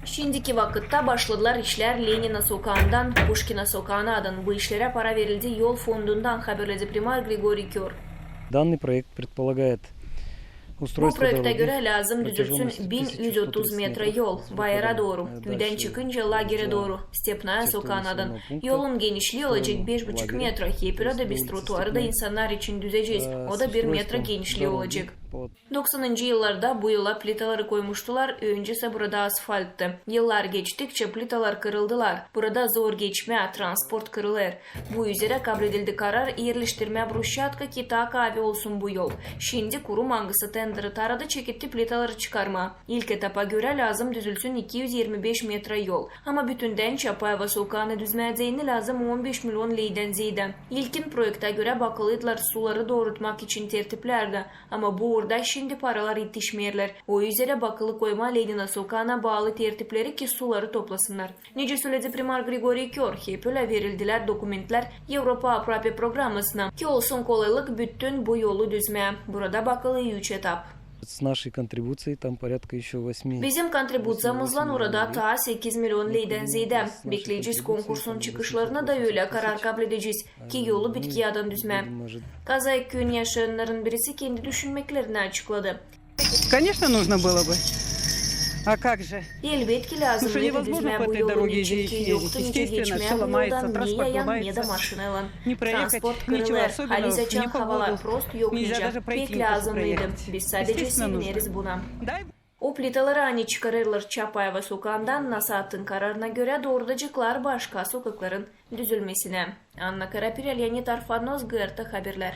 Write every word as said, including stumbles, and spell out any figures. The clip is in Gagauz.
Şindiki vakıtta başladılar işlär Lenina sokaandan Puşkina sokaana adan. Bu işlerä para verildi yol fondundan, haberledi primar Grigoriy Kör. Данный проект предполагает устройство дороги протяжённостью тысяча сто тридцать метров, с выходом, э, дальше, э, в территорию населённого пункта, территорию населённого пункта. Yolun genişlii olacek beş buçuk metra, hep ölä dä biz trotuarı da insannar için düzecez. O da bir metra genişlii olacek. Doksanıncı yıllarda bu yola plitaları koymuştular, öncesi burada asfalttı. Yıllar geçtikçä plitalar kırıldılar. Burada zor geçmää, transport kırılêr. Bu üzerä kabledildi karar erleştirmää brusçatka, ki taa kaavi olsun bu yol. Şindi kurum, angısı tenderi taradı, çeketti plitaları çıkarmaa. İlk etapa görä lääzım düzülsün iki üz irmi beş metra yol. Ama bütündän Çapaeva sokaanı düzmää deyni lääzım on beş milion leydän zeedä. İlkin proektä görä bakılıydılar suları doorutmak için tertiplär dä. Ama bu uurda şindi paralar etişmeerlär. O üzerä bakılı koymaa Lenina sokaana baalı tertipleri, ki suları toplasınnar. Nicä söledi primar Grigoriy Kör, hep ölä verildilär dokumentlär Evropa aproape programasına, ki olsun kolaylık bütün bu yolu düzmää. Burada bakılı üç etap. С нашей контрибуцией там порядка ещё восьми. Bizim kontribuţiyamızlan orada taa sekiz milion leydän zeedä. Bekleyecez konkursun çıkışlarını da ölä karar kabledecez, ki yolu bitki yadan düzmää. Kazay küüyün yaşayannarın birisi kendi düşünmeklerini açıkladı. Конечно, нужно было бы. А как же? Elbetki lääzımnıydı düzmää bu yolu, neçin ki yoktu nicä geçmää bu yoldan, ni yayan, ne dä maşinaylan. Transport kırılêr. Halizdän havalar prost yok nicä, pek lääzımnıydı. Biz sadecä sevineriz buna. O plitaları, ani çıkarêrlar Çapaeva sokaandan, nasaatın kararına görä, doorudaceklar başka sokakların düzülmesinä. Anna Karapirä, Leonid Arfanos, GRT Haberlär.